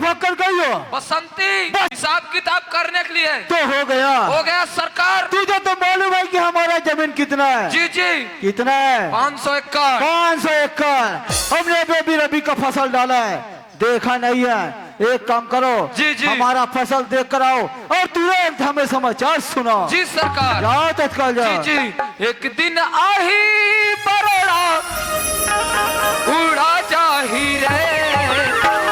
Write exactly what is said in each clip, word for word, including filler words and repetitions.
पकड़ गई हो। बसंती, बस। हिसाब किताब करने के लिए। तो हो गया। हो गया सरकार। तुझे तो मालूम है कि हमारा जमीन कितना है? जी, जी। कितना है? पाँच सौ एकड़। पाँच सौ एकड़। हमने अभी, अभी रबी का फसल डाला है, देखा नहीं है। एक काम करो, जी, जी। हमारा फसल देख कर आओ और तुरंत हमें समाचार सुनाओ। जी सरकार। जाओ तत्काल जाओ। जी, जी। एक दिन आही बरोड़ा उड़ा जाही रे,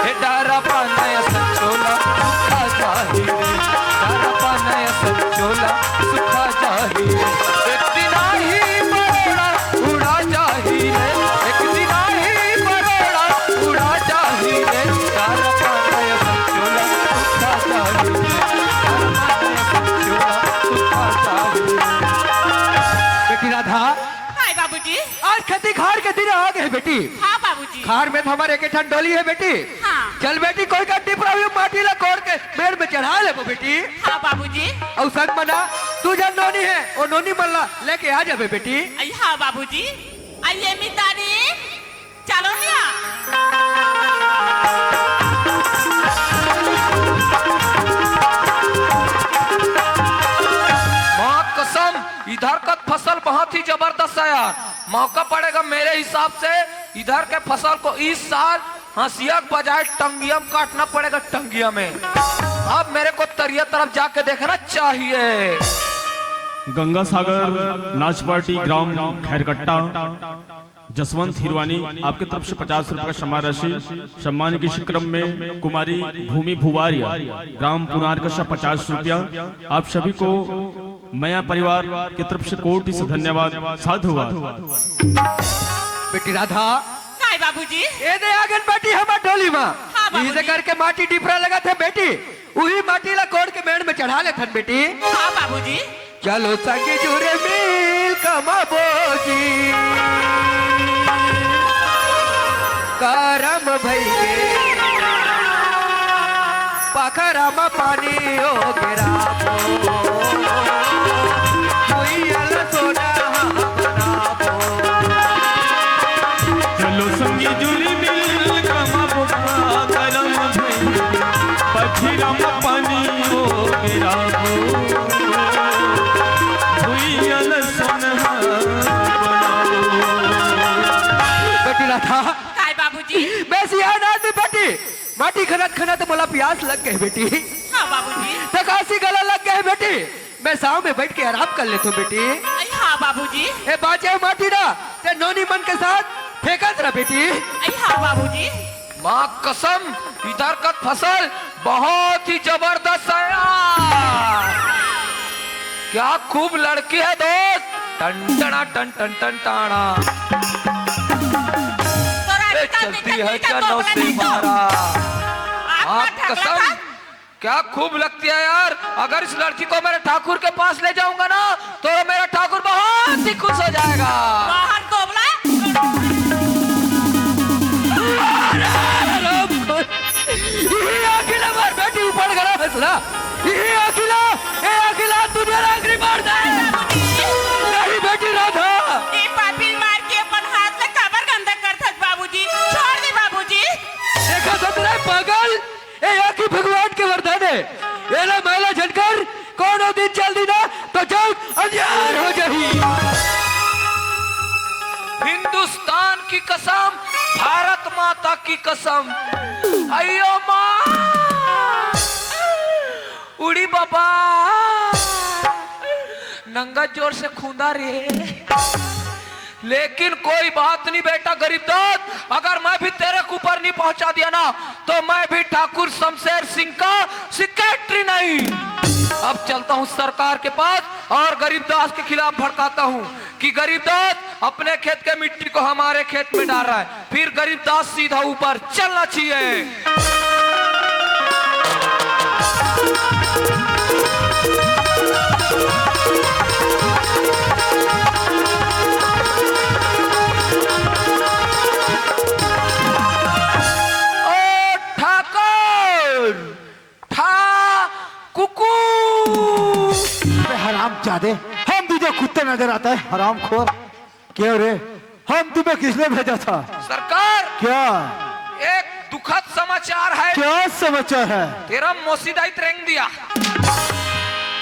हे डारा पानय संचोला सुखा जाही रे, डारा पानय संचोला सुखा जाही रे। एक दिन आही बरोड़ा उड़ा जाही रे, एक दिन आही बरोड़ा उड़ा जाही रे, डारा पानय संचोला सुखा जाही रे, डारा पानय संचोला सुखा जाही रे। बेटी राधा, हाय बाबूजी। आज खेती खार के दिन आ गए बेटी। हाँ बाबूजी। खार में तो हमारे एक ठन डोली है बेटी। हाँ। चल बेटी, कोई का टिपरा हुई माटी ला कोड़ के मेड़ में चढ़ा लेबो बेटी। हाँ बाबूजी। अउ संग मना, तू जन नोनी है, ओ नोनी मन ला लेके आ जाबे बेटी। अई हाँ बाबूजी। अई ए मितानी, चलो ना। माँ कसम, इधर का फसल बहुत ही जबरदस्त है यार। मौका पड़ेगा मेरे हिसाब से इधर के फसल को इस साल हंसिया के बजाय टंगिया में काटना पड़ेगा, टंगिया में। अब मेरे को तरिया तरफ जाके देखना चाहिए। गंगा सागर नाचपाटी ग्राम खैरकट्टा जसवंत हिरवानी आपके तरफ से पचास रुपये का सम्मान राशि, सम्मान के इस क्रम में कुमारी भूमि भुवारिया, ग्राम पुनारकशा, पचास रुपया। आप सभी को मया परिवार की तरफ से कोटि से धन्यवाद, साधुवाद। बेटी राधा, काय बाबूजी? ए दे आंगन बाटी हमार डोली माँ। हाँ बाबूजी। इसे करके माटी डिपरा लगा थे बेटी, उही माटी ला कोड़ के मेड़ में चढ़ा लेथन बेटी। हाँ बाबूजी। चलो संगी जुरे मिल कमाबो जी, करम भई गे, पखरा म पानी ओ गिराबो, भुइयां ल सोना बनाबो। चलो संगी जुली मिल कमाबो, करम भई, पखरा म पानी ओ गिराबो, भुइयां ल सोनहा बनाबो। बेटी राधा। काय बाबूजी? मैं सियान आदमी बेटी, माटी खनत खनत मोला प्यास लग गए बेटी। हाँ बाबूजी। थकासी गला लग गए बेटी, मैं छाँव में बैठ के आराम कर लेथों बेटी। अई हाँ बाबूजी। ए बाचे माटी ना, ते नोनी मन के साथ फेंकत रह बेटी। अई हाँ बाबूजी। माँ कसम, इधर का फसल बहुत ही जबरदस्त है यार। क्या खूब लड़की है दोस्त। टन टना टन टन टन टाना। तोरा ए, अभी तक चलती देखा है नहीं क्या था नौ दोगला से नहीं तो। बारह। आत्मा माँ ढकला कसम, था। क्या खूब लगती है यार। अगर इस लड़की को मेरे ठाकुर के पास ले जाऊंगा ना, तो मेरा ठाकुर बहुत ही खुश हो जाएगा। बाहर दोबला। अरे राम, ये अकेला मार बेटी ऊपर गला फैसला। ये अकेला, ये अकेला दुनिया ला आखिरी मार दे। नहीं बेटी राधा। ये पापी मार के अपन हाथ ले काबर गंदा करथस बाबूजी? छोड़ दे बाबूजी। देखा तो तेरा पागल, ए, या कि भगवान के वरदान है। एला मैला झनकर कोनो दिन चल दी ना, तो जग अंधियार हो जाही। हिंदुस्तान की कसम, भारत माता की कसम। अयो माँ, उड़ी बाबा, नंगा जोर से खूंदा रे। लेकिन कोई बात नहीं बेटा गरीबदास, अगर मैं भी तेरे के ऊपर नहीं पहुंचा दिया ना, तो मैं भी ठाकुर शमशेर सिंह का सेक्रेटरी नहीं। अब चलता हूं सरकार के पास और गरीबदास के खिलाफ भड़काता हूं कि गरीबदास अपने खेत के मिट्टी को हमारे खेत में डाल रहा है, फिर गरीबदास सीधा ऊपर चलना चाहिए। ओ ठाकुर, ठा कुकू। अबे हराम जादे, हम तुझे कुत्ते नजर आता है, हरामखोर। क्यों रे, हम तुम्हें किसने भेजा था? सरकार, क्या? एक दुखद समाचार समाचार है। क्या समाचार है? तेरा मोसीदाई रेंग दिया।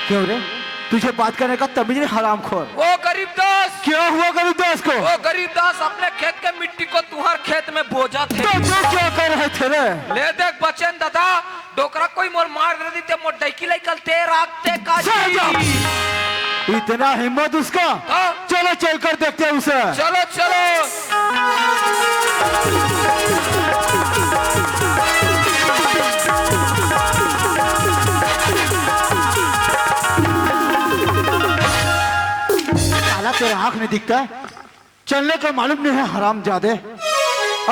क्यों रे, तुझे बात करने का तमीज नहीं, हरामखोर। ओ गरीब दास। क्या हुआ गरीब दास को? ओ गरीब दास, अपने खेत के मिट्टी को तुहर खेत में बोजत हे। तो तू क्या कर रहे थे रे? ले देख बचेन दादा, डोकरा कोई मोर मार दे दी ते मोर डैकी लइका ल ते रात ते का जी। इतना हिम्मत उसका? हाँ। चलो चल कर देखते हैं उसे। चलो चलो। साला तेरा आंख नहीं दिखता है? चलने का मालूम नहीं है, हरामजादे।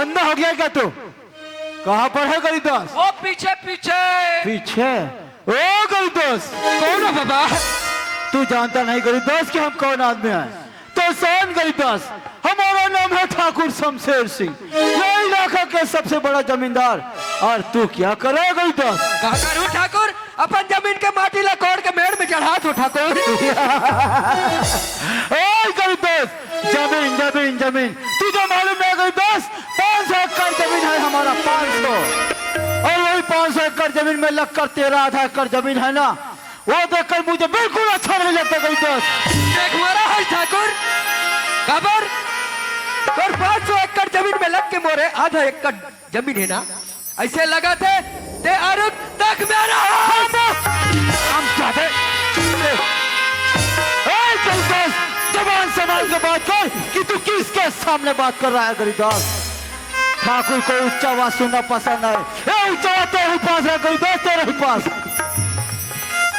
अंधा हो गया क्या तू? कहाँ पर है गरीबदास? वो पीछे, पीछे। पीछे? ओ गरीबदास। कौन है बाबा? तू जानता नहीं गरीबदास कि हम कौन आदमी हैं? तो सुन गरीबदास, हमारा नाम है ठाकुर शमशेर सिंह, ये इलाका के सबसे बड़ा जमींदार। और तू क्या कर रहा है गरीबदास? का करूं ठाकुर? अपन जमीन के माटी ला कोड़ के मेड़ में चढ़ात हो ठाकुर। ए गरीबदास, जमीन, जमीन, जमीन, तुझे मालूम नहीं गरीबदास, पाँच सौ एकड़ जमीन है हमारा, पाँच सौ। और वही पाँच सौ एकड़ जमीन में लगकर तेरा आधा एकड़ जमीन है ना, वो देखकर मुझे बिल्कुल अच्छा नहीं लगता गरीबदास। देख मारा है ठाकुर, काबर तोर पाँच सौ एकड़ जमीन में लग के मोरे आधा एकड़ जमीन है ना, ऐसे लगा थे ते अरुण तक मेरा। हम जाते। ए, गरीबदास, जबान संभाल के बात कर कि तू किसके सामने बात कर रहा है गरीबदास। ठाकुर को ऊंचा आवाज सुनना पसंद है। ए, ऊंचा आवाज तेरे ही पास रहा गरीबदास, तेरे ही पास।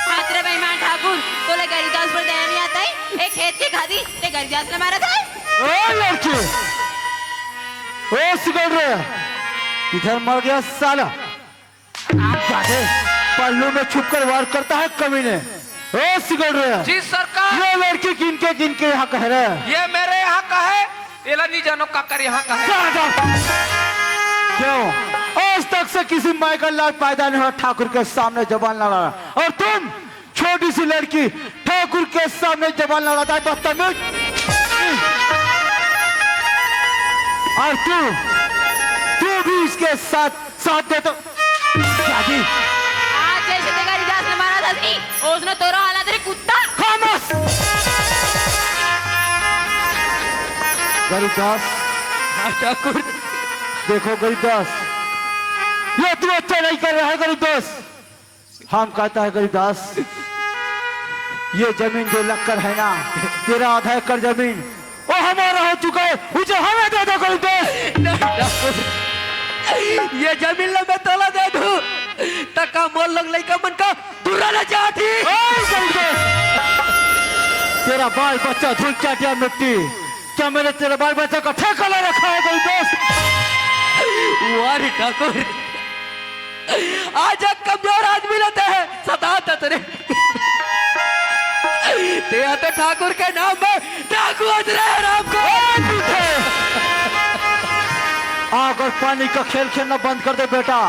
हाथ रे बेईमान ठाकुर, तोले गरीबदास पर दया नहीं आता है? एक खेत की खादी, ते गरीबदास ने मारा था? ओ लड़की, ओ सिकड़ रे, किधर मर गया साला? आप जाते, पल्लू में छुपकर वार करता है कमीने। ओ सिकड़ रे, जी सरकार। ये लड़की किनके, किनके यहाँ का है रे? ये मेरे यहाँ का है। एला नहीं जानो काकर यहाँ का है। जा, जा। क्यों? आज तक से किसी माई का लाल पैदा नहीं हुआ ठाकुर के सामने जबान लड़ा। और तुम छोटी सी लड़की ठाकुर के सामने जबान लड़ाता है, बदतमीज। और तू, तू भी इसके साथ, साथ दे तो क्या जी? आज जैसे तेरा रिदास ने मारा था नहीं, उसने तोरा हालत रे कुत्ता। खामोश। गरीबदास। हाँ, ठाकुर। देखो गरीबदास, ये तू अच्छा नहीं कर रहा है गरीबदास। हम कहता है गरीबदास, ये जमीन जो लक्कर है ना, तेरा आधा एकड़ जमीन, वो हमारा हो चुका है, उसे हमें दे दो गरीबदास। नहीं, ठाकुर, ये जमीन ला मैं तोला दे दूं, तका मोर लोग लइका मन का दूरा ले जाती। ओए गरीबदास, तेरा बाल बच्चा धूल चाटिया मिट्टी, क्या मैंने तेरे बाल बच्चा का ठेका ले रखा है गरीबदास? वाह रे ठाकुर, आज एक कमजोर आदमी ला ते सतावत हे रे। ते हा तो ठाकुर के नाम में डाकू हस रे हराम को। ए, पीछे। आग और पानी का खेल खेलना बंद कर दे बेटा,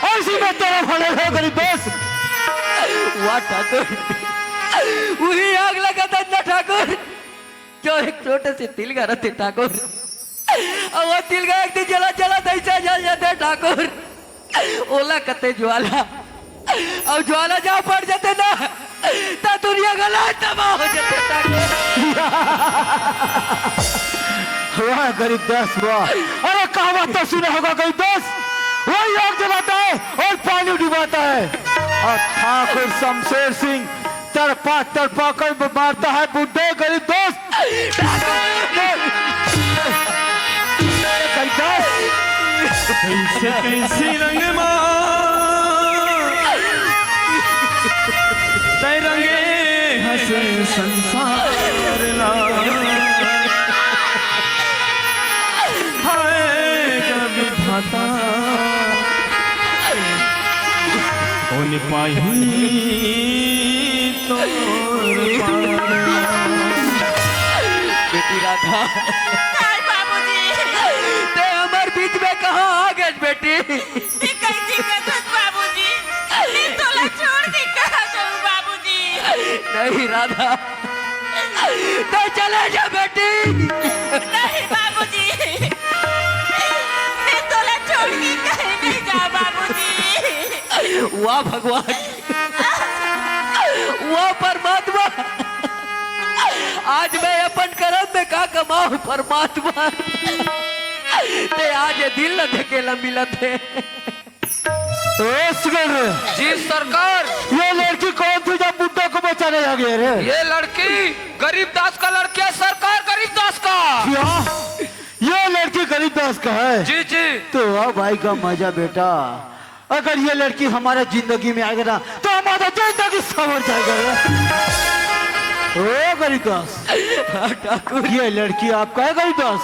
ऐसी में तेरा भले हो गरीबदास। वाह ठाकुर, वही आग लगा था ना ठाकुर। जो एक छोटे से तिलगा रहते ठाकुर, अउ वो तिलगा एक दिन जला जला ऐसा जल जाते ठाकुर, ओला कथे ज्वाला, अउ ज्वाला जा पड़ जाते ना, त दुनिया का लाज तबाह हो जाते ठाकुर। वाह गरीबदास वाह। अरे कहावत तो सुना होगा गरीबदास, वही आग जलाता है और पानी डुबाता है। और ठाकुर शमशेर सिंह तड़पा तड़पा कर मारता है बुड्ढे गरीबदास। गरीबदास। कैसे कैसे रंग मा तै रंगे हस संसार ला। हाय ग विधाता, कोन पाही तोर पार। बेटी राधा। हाय बाबूजी। ते हमर बीच में कहाँ आ गए बेटी? ये कैसी कसम बाबूजी? मैं तोला छोड़ के कहाँ जाऊँ बाबूजी? नहीं राधा, तो चले जा बेटी। नहीं बाबूजी, मैं तोला छोड़ के कहीं नहीं जाऊँ बाबूजी। वाह भगवान, वाह परमात्मा, आज मैं अपन करम में का कमाहूं परमात्मा, ते आज ये दिल ल देके ल मिलत हे। ए, सुगल रे। जी सरकार। ये लड़की कौन थी जब बुड्ढा को बचाने आ गया रे? ये लड़की गरीब दास का लड़की है सरकार, गरीब दास का। क्या? ये लड़की गरीब दास का है? जी, जी। तो वाह भाई का मजा बेटा। अगर ये लड़की हमारे जिंदगी में आएगा ना, तो हमारा जिंदगी संवर जाएगा रे। ओ गरीब दास। हाँ, ठाकुर। ये लड़की आपका है गरीब दास?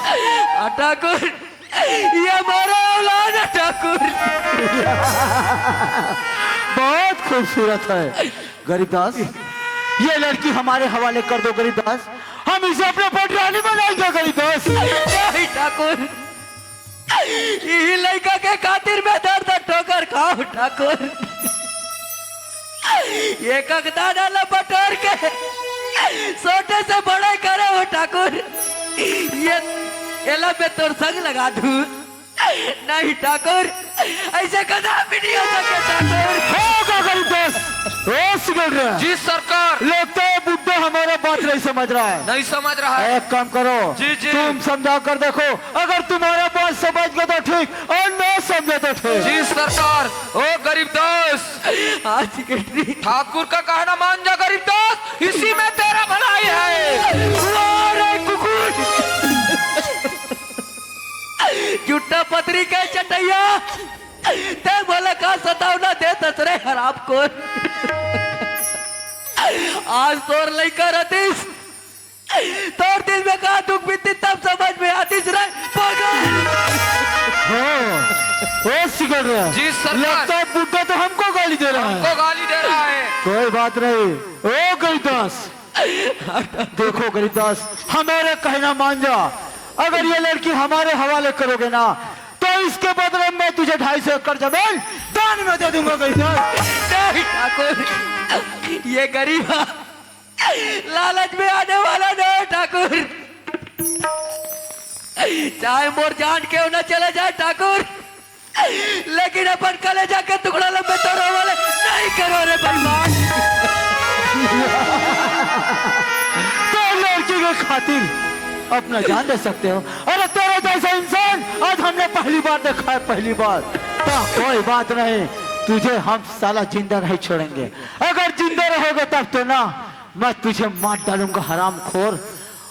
हाँ, ठाकुर। ये हमारा औलाद है ठाकुर। बहुत खूबसूरत है गरीब दास। ये लड़की हमारे हवाले कर दो गरीब दास, हम इसे अपने पटरानी बनाएंगे गरीब दास। नहीं ठाकुर, यही लड़का के खातिर मैं दर दर ठोकर खाऊं ठाकुर। एक एक दाना ला बटोर के छोटे से बड़े करे हो ठाकुर। ये एला मैं तोर संग लगा दूं। नहीं ठाकुर, ऐसे कदापि नहीं हो सके ठाकुर। होगा गरीब दास। ओ सुगल रे। जी सरकार। लगता है बुड्ढा हमारा बात नहीं समझ रहा है। नहीं समझ रहा है। एक काम करो, जी, जी। तुम समझा कर देखो, अगर तुम्हारा बात समझ गए तो ठीक, और नहीं समझे तो ठीक। जी सरकार। ओ गरीब दास, आज के दिन ठाकुर का कहना मान जा गरीब दास, इसी में तेरा भलाई है। अरे कुकुर, जुट्टा पतरी के चटैया, ते मोला का सतावना देत हस रे हरामखोर। आज तोर लइका रतिस, तोर दिल में का दुख बीती तब समझ में आतिस रे पागल। हाँ, ओ सुगल रे। जी सरकार। लगता है बुड्ढा तो हमको गाली दे रहा है। हमको गाली दे रहा है। कोई बात नहीं। ओ गरीब दास, देखो गरीब दास, हमारा कहना मान जा। अगर ये लड़की हमारे हवाले करोगे ना, तो इसके बदले में मैं तुझे ढाई सौ एकड़ जमीन दान में दे दूंगा गरीब दास। नहीं ठाकुर, ये गरीब लालच में आने वाला नहीं ठाकुर। चाहे मोर जान क्यों ना चले जाए ठाकुर, लेकिन अपन कलेजा के टुकड़ा ला मैं तोड़े वाले नहीं करो रे बेईमान। तो लड़की के खातिर अपना जान दे सकते हो। अरे तेरे जैसा इंसान आज हमने पहली बार देखा है, पहली बार। तो कोई बात नहीं, तुझे हम साला जिंदा नहीं छोड़ेंगे। अगर जिंदा रहोगे तब तो ना, मैं तुझे मार डालूंगा हरामखोर।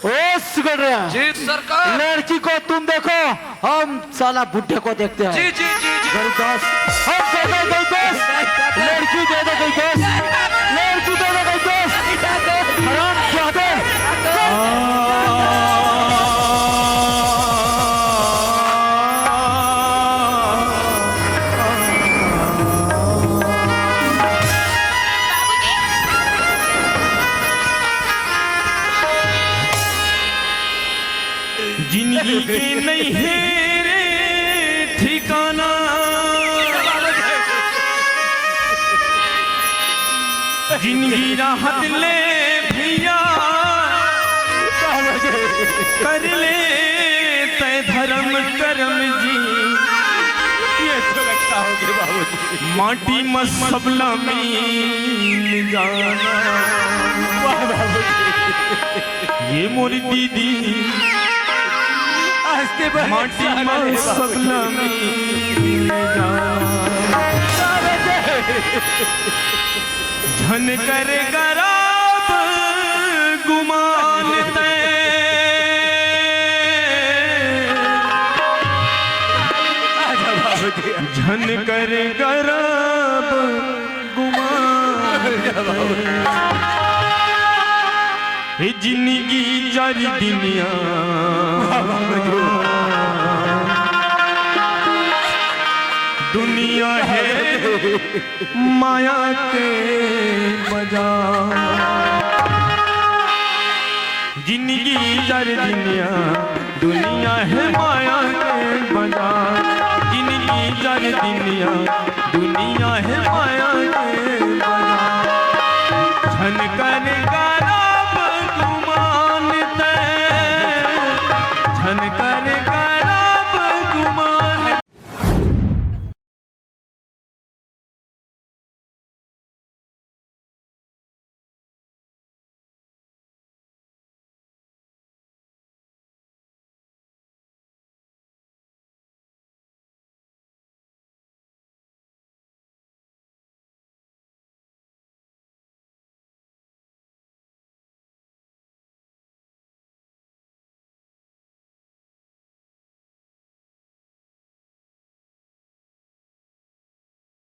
ओ सुगल रे। जी सरकार। लड़की को तुम देखो, हम साला बुड्ढे को देखते हैं। जी, जी, जी, जी। गरीब दास, हम देखो गरीब दास, लड़की दे दे गरीब दास, लड़की दे दे गरीब दास। हराम जादे। जिंदगी के नहीं है रे ठिकाना, जिंदगी राहत ले भैया, कर ले तय धर्म करम जी। ये तो लगता होगे बाबूजी। माटी में सबला मिल जाना। वाह बाबूजी। ये मोरी दीदी। आस्ते बने माटी सारा में रे बाबूजी। सबला मिल जाना। झन कर गराब गुमान तै। झन कर गराब गुमान तै। हे जिंदगी चार दिनिया दुनिया है। माया के बाजार। जिंदगी चार दिनिया दुनिया है माया के बाजार। जिंदगी चार दिनिया दुनिया है माया के